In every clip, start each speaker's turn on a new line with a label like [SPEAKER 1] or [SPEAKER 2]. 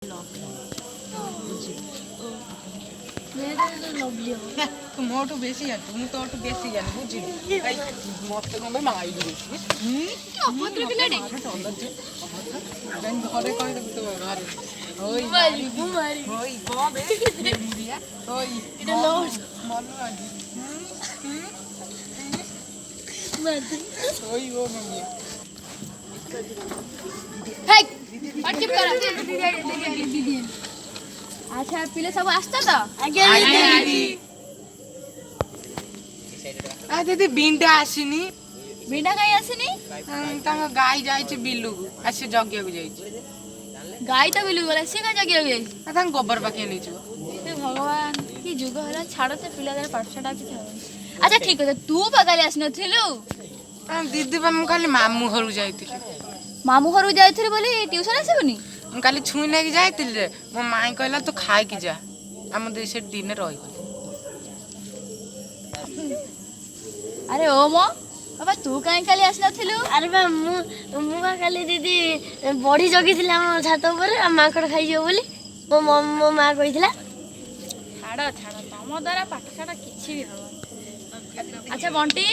[SPEAKER 1] ତୁ ମୋଠୁ ବେଶୀ ଜାଣିଛୁ, ମୁଁ ତୋଠୁ ବେଶୀ ଜାଣି, ବୁଝିଲୁ? ମତେ କଣ ପାଇଁ ମାଇଲୁ?
[SPEAKER 2] ଅଭଦ୍ର ପିଲାଟେ।
[SPEAKER 1] ଘରେ କହିଦେବୁ ତୋ ଘରେ। ଓଇ କଣ ବେ ଓଇ, ମନୁ ଆଜି ଓଇ ଓ ମମି।
[SPEAKER 2] ଆଚ୍ଛା ପିଲା ସବୁ ଆସିଛ ତ?
[SPEAKER 3] ଆଜ୍ଞା।
[SPEAKER 1] ଦିଦି, ବିଣ୍ଡା ଆସିନି।
[SPEAKER 2] ବିଣ୍ଡା କାଇଁ ଆସିନି?
[SPEAKER 1] ତାଙ୍କ ଗାଈ ଯାଇଛି ବିଲୁକୁ, ଆଉ ସେ ଜଗିବାକୁ ଯାଇଛି।
[SPEAKER 2] ଗାଈ ତ ବିଲୁକୁ ଗଲା, ସିଏ କାଇଁ ଜଗିବାକୁ ଯାଇଛି?
[SPEAKER 1] ତାଙ୍କ ଗୋବର ପାଖିଆ ନେଇଯିବ।
[SPEAKER 2] ହେ ଭଗବାନ, କି ଯୁଗ ହେଲା! ଛାଡ଼, ସେ ପିଲା ଦ୍ୱାରା ପାଠଶାଠ କିଛି ହବନି। ଆଚ୍ଛା ଠିକ ଅଛି, ତୁ ବା କାଲି ଆସିନଥିଲୁ?
[SPEAKER 1] ଦିଦି ବା ମୁଁ କାଲି ମାମୁଁ ଘରକୁ ଯାଇଥିଲି।
[SPEAKER 2] ମାମୁଁ ଘରକୁ ଯାଇଥିଲୁ ବୋଲି ଟ୍ୟୁସନ ଆସିବୁନି?
[SPEAKER 1] ମୁଁ କାଲି ଛୁଇଁ ନେଇକି ଯାଇଥିଲି ଯେ ମୋ ମାଇଁ କହିଲା ତୁ ଖାଇକି ଯା, ଆମ ଦେଇ ସେଠି ଦିନେ ରହିଗଲି।
[SPEAKER 2] ଆରେ ଓ ମୋ ବାବା, ତୁ କାହିଁ କାଲି ଆସିନଥିଲୁ?
[SPEAKER 3] ଆରେ ବା ମୁଁ ବା କାଲି ଦିଦି ବଢି ଜଗିଥିଲି ଆମ ଛାତ ଉପରେ, ଆଉ ମାଙ୍କଡ଼ ଖାଇଯିବ ବୋଲି ମୋ ମା କହିଥିଲା।
[SPEAKER 2] ଛାଡ଼ ଛାଡ଼, ତମ ଦ୍ୱାରା ପାଠଶାଠ କିଛି ବି ହବନି। ଆଚ୍ଛା ବଣ୍ଟି,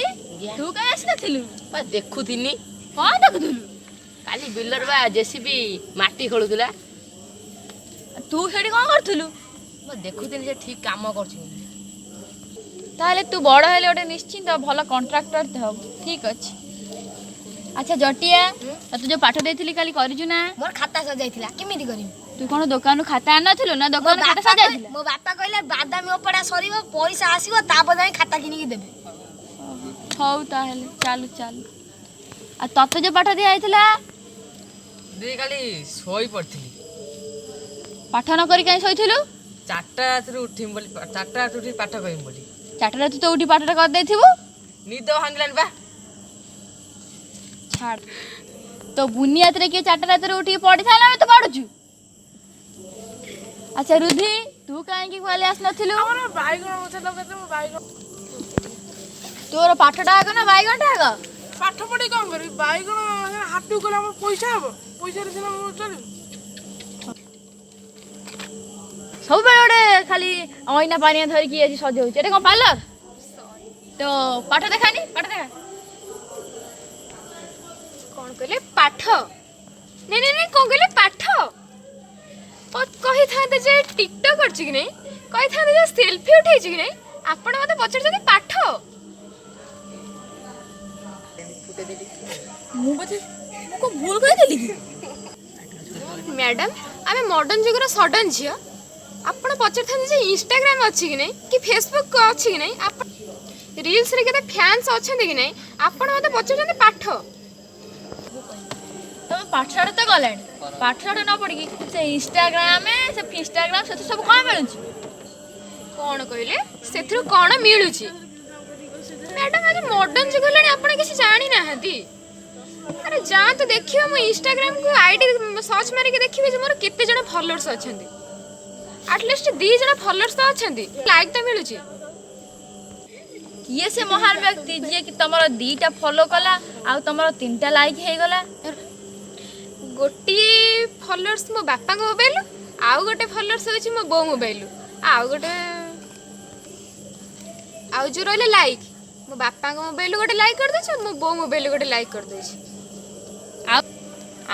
[SPEAKER 2] ତୁ କାହିଁ ଆସିନଥିଲୁ?
[SPEAKER 4] ବା ଦେଖୁଥିନି।
[SPEAKER 2] କଣ ଦେଖୁଥିଲୁ?
[SPEAKER 4] କାଲି ବିଲରେ ବା ଜେସିବି ମାଟି ଖୋଳୁଥିଲା।
[SPEAKER 2] ତୁ ସେଠି କଣ କରୁଥିଲୁ?
[SPEAKER 4] ମୁଁ ଦେଖୁଥିଲି ସେ ଠିକ କାମ କରୁଛି।
[SPEAKER 2] ତାହେଲେ ତୁ ବଡ଼ ହେଲେ ଗୋଟେ ନିଶ୍ଚିନ୍ତ ଭଲ କଣ୍ଟ୍ରାକ୍ଟର ହବୁ। ଠିକ ଅଛି। ଆଚ୍ଛା ଜଟିଆ, ତତେ ଯୋଉ ପାଠ ଦେଇଥିଲି କାଲି କରିଛୁ ନା?
[SPEAKER 3] ମୋର ଖାତା ସଜାଇଥିଲା, କେମିତି କରିବି?
[SPEAKER 2] ତୁ କଣ ଦୋକାନରୁ ଖାତା ଆଣିନଥିଲୁ ନା ଦୋକାନ ଖାତା ସଜାଇଥିଲା?
[SPEAKER 3] ମୋ ବାପା କହିଲେ ବାଦାମୀ ଓପଡ଼ା ସରିବ, ପଇସା ଆସିବ, ତାପରେ ଯାଇ ଖାତା କିଣିକି ଦେବେ।
[SPEAKER 2] ହଉ ତାହେଲେ ଚାଲୁ ଚାଲୁ। ଆଉ ତତେ ଯୋଉ ପାଠ ଦିଆ ହେଇଥିଲା?
[SPEAKER 5] ଦିଦି, କାଲି ଶୋଇ ପଡ଼ିଥିଲି।
[SPEAKER 2] ପାଠ ନ କରି କାହିଁ ଶୋଇଥିଲୁ?
[SPEAKER 5] 4ଟା ରାତିରୁ ଉଠିବି ବୋଲି, 4ଟା ରାତିରୁ ଉଠି ପାଠ କରିବି ବୋଲି।
[SPEAKER 2] 4ଟା ରାତି ତ ଉଠି ପାଠଟା କରିଦେଇଥିବୁ।
[SPEAKER 5] ନିଦ ଭାଙ୍ଗିଲାନି ବା।
[SPEAKER 2] ଛାଡ଼, ତୋ ବୁନିଆତିରେ କିଏ 4ଟା ରାତିରେ ଉଠିକି ପଢିଥାନ୍ତା? ଆମେ ତ ପଢୁଛୁ। ଆଚ୍ଛା ରୁଧି, ତୁ କାହିଁକି କାଲି ଆସିନଥିଲୁ?
[SPEAKER 6] ବାଇଗଣ ଗଛ ଲଗେଇଥିଲେ ମୁଁ ବାଇଗଣ।
[SPEAKER 2] ତୋର ପାଠଟା ଆଗ ନା ବାଇଗଣଟା ଆଗ?
[SPEAKER 6] ପାଠ ପଢି କଣ କରିବି? ବାଇଗଣ ହାଟକୁ ଗଲେ ଆମର ପଇସା ହବ, ପଇସାରେ ସିନା ମୁଁ ଚଳିବି।
[SPEAKER 2] ସବୁବେଳେ ଗୋଟେ ଖାଲି ଅଇନା ପାନିଆ ଧରିକି ଆଜି ସଜଉଛି, ଏଟା କଣ ପାର୍ଲର? ତ ପାଠ ଦେଖାନି, ପାଠ ଦେଖା।
[SPEAKER 7] କଣ କହିଲେ ପାଠ? ନାଇଁ ନାଇଁ ନାଇଁ, କଣ କହିଲେ ପାଠ? କହିଥାନ୍ତେ ଯେ ଟିକଟକ୍ କରିଛି କି ନାଇଁ, କହିଥାନ୍ତେ ଯେ ସେଲଫି ଉଠେଇଛି କି ନାଇଁ, ଆପଣ ମତେ ପଚାରୁଛନ୍ତି ପାଠ?
[SPEAKER 2] ମୁଁ ବୋଧେ ମୁଁ କଣ ଭୁଲ କହିଦେଲି କି?
[SPEAKER 7] ମ୍ୟାଡାମ, ଆମେ ମଡର୍ଣ୍ଣ ଯୁଗର ସଡନ୍ ଝିଅ। ଆପଣ ପଚାରିଥାନ୍ତେ ଯେ ଇନଷ୍ଟାଗ୍ରାମ ଅଛି କି ନାଇଁ କି ଫେସବୁକ୍ ଅଛି କି ନାଇଁ, ଆପଣ ରିଲ୍ସରେ କେତେ ଫ୍ୟାନ୍ସ ଅଛନ୍ତି କି ନାଇଁ, ଆପଣ ମତେ ପଚାରୁଛନ୍ତି ପାଠ?
[SPEAKER 2] ତମେ ପାଠଶାଠ ତ ଗଲାଣି, ପାଠଶାଠ ନ ପଢିକି ସେ ଇନଷ୍ଟାଗ୍ରାମ ସେ ଫିନଷ୍ଟାଗ୍ରାମ ସେଥିରୁ ସବୁ କଣ ମିଳୁଛି?
[SPEAKER 7] କଣ କହିଲେ? ସେଥିରୁ କଣ ମିଳୁଛି? ମ୍ୟାଡାମ, ଆଜି ମଡର୍ଣ୍ଣ ଯୁଗ ହେଲାଣି, ଆପଣ କିଛି ଜାଣିନାହାନ୍ତି। ଆରେ ଯାଆନ୍ତୁ ଦେଖିବ, ମୁଁ ଇନଷ୍ଟାଗ୍ରାମକୁ ଆଇଡି ସର୍ଚ୍ଚ ମାରିକି ଦେଖିବେ ଯେ ମୋର କେତେ ଜଣ ଫଲୋଅର୍ସ ଅଛନ୍ତି। ଆଟଲିଷ୍ଟ 2 ଜଣ ଫଲୋଅର୍ସ ତ ଅଛନ୍ତି, ଲାଇକ୍ ତ ମିଳୁଛି।
[SPEAKER 2] କିଏ ସେ ମହାନ ବ୍ୟକ୍ତି ଯିଏ କି ତମର 2ଟା ଫଲୋ କଲା ଆଉ ତମର 3ଟା ଲାଇକ୍ ହେଇଗଲା?
[SPEAKER 7] ଗୋଟିଏ ଫଲୋଅର୍ସ ମୋ ବାପାଙ୍କ ମୋବାଇଲ, ଆଉ ଗୋଟେ ଫଲୋଅର୍ସ ହେଉଛି ମୋ ବୋଉ ମୋବାଇଲ, ଆଉ ଗୋଟେ ଆଉ ଯୋଉ ରହିଲା ଲାଇକ୍, ମୋ ବାପାଙ୍କ ମୋବାଇଲ ଗୋଟେ ଲାଇକ୍ କରିଦେଉଛି ଆଉ ମୋ ବୋଉ ମୋବାଇଲ ଗୋଟେ ଲାଇକ୍ କରିଦେଉଛି।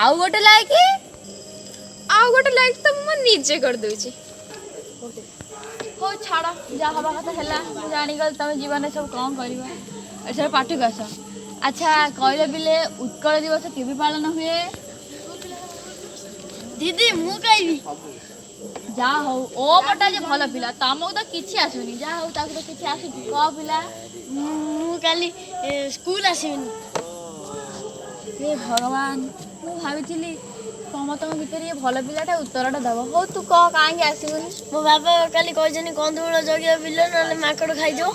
[SPEAKER 2] ଆଉ ଗୋଟେ ଲାଇକ୍?
[SPEAKER 7] ଆଉ ଗୋଟେ ଲାଇକ୍ ତ ମୁଁ ନିଜେ କରିଦେଉଛି।
[SPEAKER 2] ହଉ ଛାଡ଼, ଯାହା ହବା କଥା ହେଲା, ମୁଁ ଜାଣିଗଲି ତମେ ଜୀବନରେ ସବୁ କଣ କରିବ। ଏଥର ପାଠକୁ ଆସ। ଆଚ୍ଛା କହିଲ ପିଲେ, ଉତ୍କଳ ଦିବସ କେବେ ପାଳନ ହୁଏ?
[SPEAKER 3] ଦିଦି, ମୁଁ କହିବି।
[SPEAKER 2] ଯାହା ହଉ ଓ ପଟା ଯେ ଭଲ ପିଲା, ତମକୁ ତ କିଛି ଆସୁନି। ଯାହା ହଉ ତାକୁ ତ କିଛି ଆସୁଛି। କହ ପିଲା।
[SPEAKER 3] ମୁଁ କାଲି ସ୍କୁଲ ଆସିବିନି।
[SPEAKER 2] ହେ ଭଗବାନ, ମୁଁ ଭାବିଥିଲି ସମସ୍ତଙ୍କ ଭିତରେ ଇଏ ଭଲ ପିଲାଟା ଉତ୍ତରଟା ଦବ। ହଉ ତୁ କହ, କାହିଁକି ଆସିବୁନି?
[SPEAKER 3] ମୋ ବାପା କାଲି କହିଛନ୍ତି କନ୍ଦମୂଳ ଜଗିବା ବିଲ, ନହେଲେ ମାଙ୍କଡ଼ ଖାଇଯିବ।